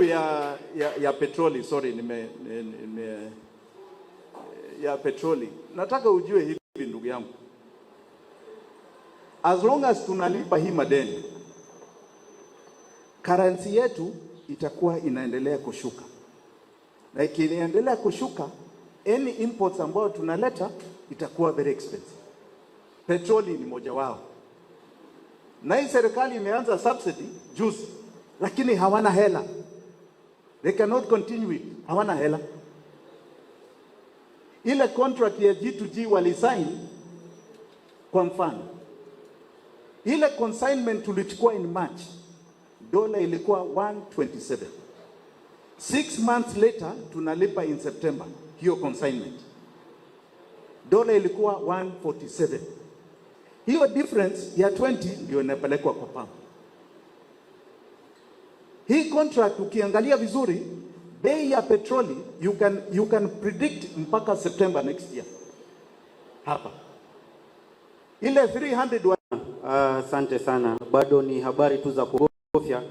Ya petroli, sorry, nime ya petroli. Nataka ujue hivi, ndugu yangu, as long as tunalipa hii madeni, currency yetu itakuwa inaendelea kushuka, na ikiendelea kushuka, any imports ambayo tunaleta itakuwa very expensive. Petroli ni moja wao, na hii serikali imeanza subsidy juzi, lakini hawana hela. They cannot continue it. Hawana hela. Ile contract ya G2G walisign, kwa mfano, ile consignment tulichukua in March, dola ilikuwa 127. 6 months later tunalipa in September hiyo consignment, dola ilikuwa 147. Hiyo difference ya 20 ndio inapelekwa kwa pump. Hii contract ukiangalia vizuri, bei ya petroli you can predict mpaka September next year. Hapa ile 300 Asante sana. Bado ni habari tu za kuogofya.